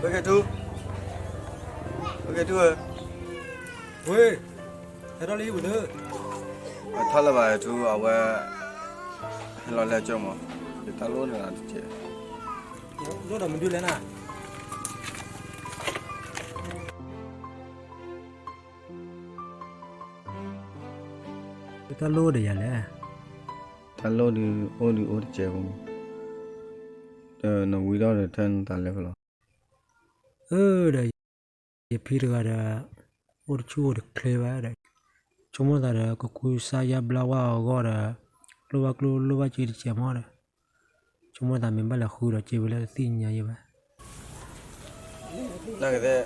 ပကဲထူ, ပကဲထူဧၢ, ဝ့ၢ်, ဟဲထီၣ်လၢဟံၣ်ပူၤလၢ, အထီၣ်လၢၤဘၣ်ထူ အဝဲ, ဟဲလီၤလၢကၠိမး, ယတၢ်လိၣ်န့ၣ်တကဲး, လိၣ်ဒီးမနုၤလဲၣ်နၤ, တၢ်လိၣ်ဒီးယၤလဲၣ်, တၢ်လိၣ်ဒုးအိၣ်ဒုးအိၣ်တကဲးဖိ, ဒီးနဝံထီၣ်ဒီးထၢနသးလဲၤဖဲလဲၣ်, အၢ ဒီး ယဖံတဂၤဒီး, အိၣ်တဆူၣ်အိၣ်တချ့ဘၣ်ဒီး, ဆိကမိၣ်သးဒီးကကူစါယါဘျါဝဲအဂီၢ်ဒီး, လိၣ်ဘၣ်ကျိၣ်လိၣ်ဘၣ်စ့တကဲးမးဒီး, ဆိကမိၣ်သးမ့ၢ်ဘၣ်လဲၤဃုဒီးစ့ဝဲလၢတသ့ၣ်ညါယဲဘၣ်, နကသ့ၣ်,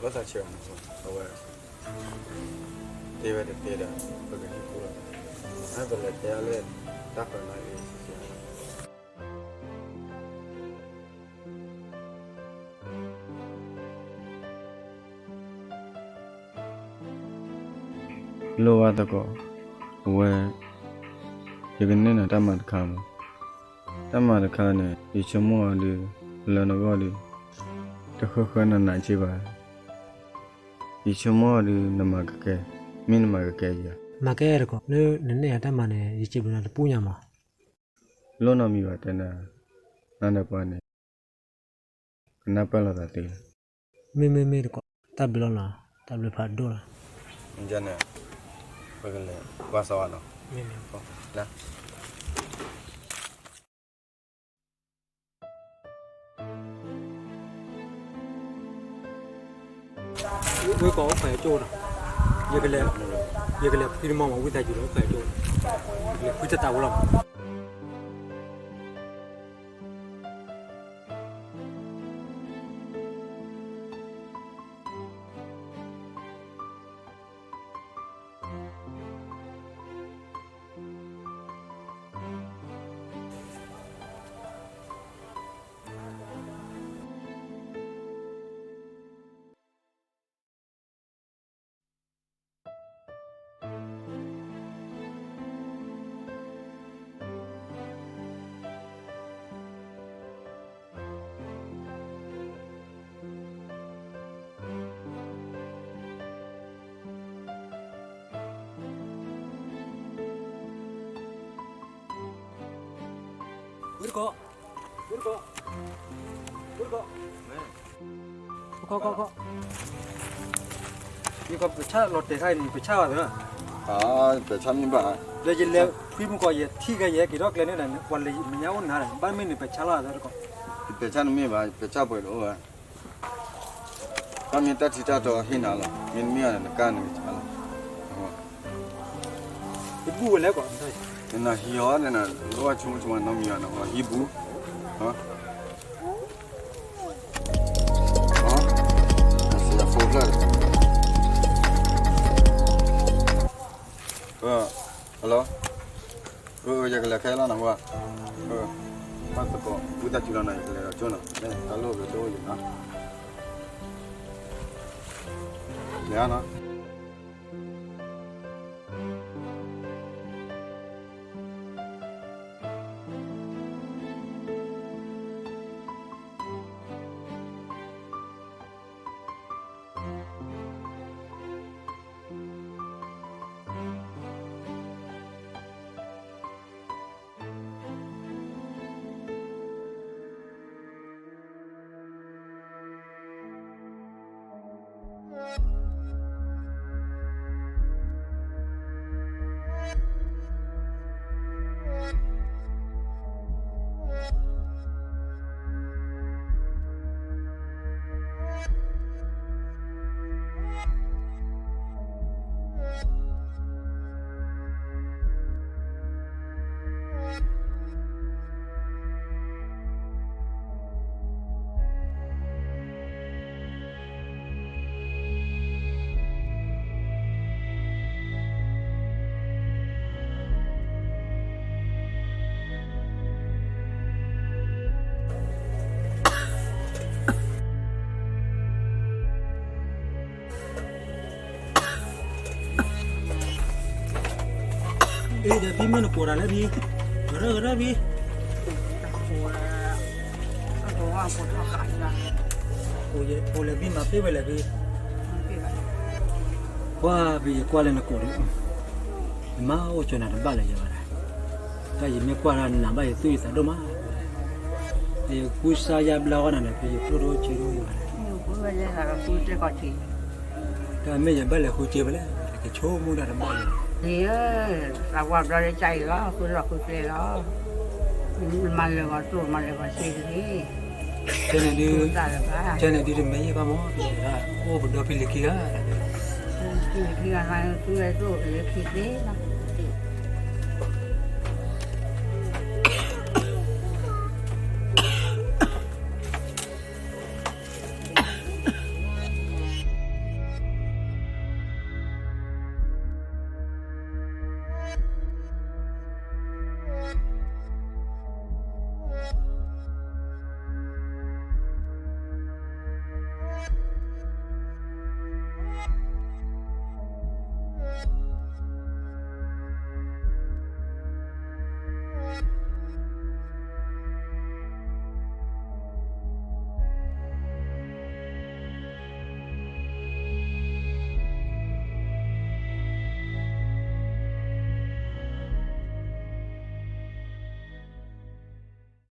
လီၤသးဆဲးအီၤ, အဝဲ, တဲဝဲတတဲဒီး, ပကဟံးဃုလီၤ, နပလဲၤတဲအီၤလၢ, တၢ်ဃၢၤလၢအံၤ လိၣ်ဘၣ်သကိး, အဝဲ, ယကနဲၣ်နၤတၢ်မၤတခါမး, တၢ်မၤတခါန့ၣ် ယဆိကမိၣ်အီၤဒုး, လၢနဂီၢ်ဒုး, တဃၢဃၢနးနးက့ဘၣ်, ယဆိကမိၣ်အီၤဒုး နမၤကကဲ, မ့ၢ်နမၤကကဲယၤ, မၤကဲတကိး လၢနနဲၣ်ယၤတၢ်မၤန့ၣ် ယစံးဘျုးနၤတပူၤညါမး, လိၣ်နီတမံၤဘၣ်တဲနၤ, နၤဒီးပှၤန့ၣ် ကနၢ်ပၢၢ်လိာ်သးသ့လီၤ, မ့မ့မ့ၢ်တကိး, တၢ်ဘျုးလီၤနီၤ, တၢ်ဘျုးဖးဒိၣ်လီၤ, န့ၣ်, ပကလဲၤကွၢ်စီအီၤနီၤ, ဝ့ၢ်ကီးအိၣ်ဖဲကၠိနီၤ, ယကလဲၤ, ယကလဲၤဖှံတမီၢ်မး ဝံသးစူၤလီၤအိၣ်ဖဲကၠိ, လဲၤဖှံတတးဝဲလီၤမး ဝ့ၢ်တကိး, ဝ့ၢ်တကိး, ဝ့ၢ်တကိး, ခီခီခီ, ယကပၢၤဆၣ်လီၤတဲာ်ခါအံၤန့ၣ် ပၢၤဆၣ်ဘၣ်သၢ, ပၢၤဆၣ်မ့ၢ်ဘၣ်, ဒီးယလဲၤဖှံမုၢ်ကီး ယထံၣ်ကဲယဟဲက့ၤထီၣ်ကျဲန့ၣ်ဒီး ပှၤလၢမဲာ်ညါအိၣ်နၤဒီး ဘၣ်မ့ၢ်န့ၣ် ပၢၤဆၣ်လီၤသၢတကိး, ပၢၤဆၣ်နမ့ၢ်ဘၣ် ပၢၤဆၣ်ပှဲၤတအိၣ်ဘၣ် ဘၣ်မ့ၢ်တၢ်ထံတၢ်တီဟ့ၣ်နၤလီၤ, မ့တမ့ၢ်အီၤန့ၣ် နကါန့ၣ်ကဆါလီၤ, ယဘူၣ်ဝဲလဲၣ်ကိး, နဟံးအီၤန့ၣ် နလိၣ်ဘၣ်ဆိကမိၣ်ဆိကမးနီတမံၤဘၣ်နီၤ, ဟံးဘူၣ်, ဟံးဘူၣ်, ဟဲလီၤ, ယကလဲၤခဲလီၤနီၤ, ဘၣ်သကိး ဝံသးစူၤလီၤနီၤ ယကလဲၤဒီးကၠိနီၤ, တၢ်လိၣ်ကၠိအိၣ်ယံၤနီၤ, လဲၤနီၤ.အ့ ဒီးဖံမ့ၢ်နကိးတၢ်လဲၣ်ဖံ, ကရၢကရၢဖံ, အဝဲ, အဝဲဖိထီၣ်ဃာ်န့ၣ်လီၤ, အိၣ်လဲၤဘံမၤပ့ၢ်ဝဲလဲၣ်ဖံ, ကွၢ်ဖံယကွၢ်လၢနကိးဒီး, ယမၤအိၣ်ကၠီနၤတဘၣ်လၢၤယၤဘၣ်, တၢ်ယမ့ၢ်ကွၢ်တၢ်နၤဘၣ်ယသူၣ်ယသးဒိၣ်မး, ယကူစါယါဘျါဝဲနၤန့ၣ် ဖံယကျိၣ်တအိၣ်ဆံးဒိၣ်ယၤဘၣ်, တၢ်မ့ၢ်ယဘၣ်လဲၤဃုစ့ဖဲလဲၣ်, ကဆိကမိၣ်တၢ်တဘၣ်လၢၤ, သးဝါဘျီလၢကၢ်အံၤလီၤ ဃုလီၤဃုကျဲလီၤ, မၤလၢာ်ဂီၤကျိၣ် မၤလၢာ်ဂီၤစ့တဂ့ၤ, ကဲန့ၣ်ဒုးတမ့ၢ်ယဘၣ်မ့ၢ်, အိၣ်ပဒီဖံလံၤခံဂၤ, ဖံလံၤခံဂၤနၤ သူဝဲကျိၣ်လၢခံသ့လီၤ,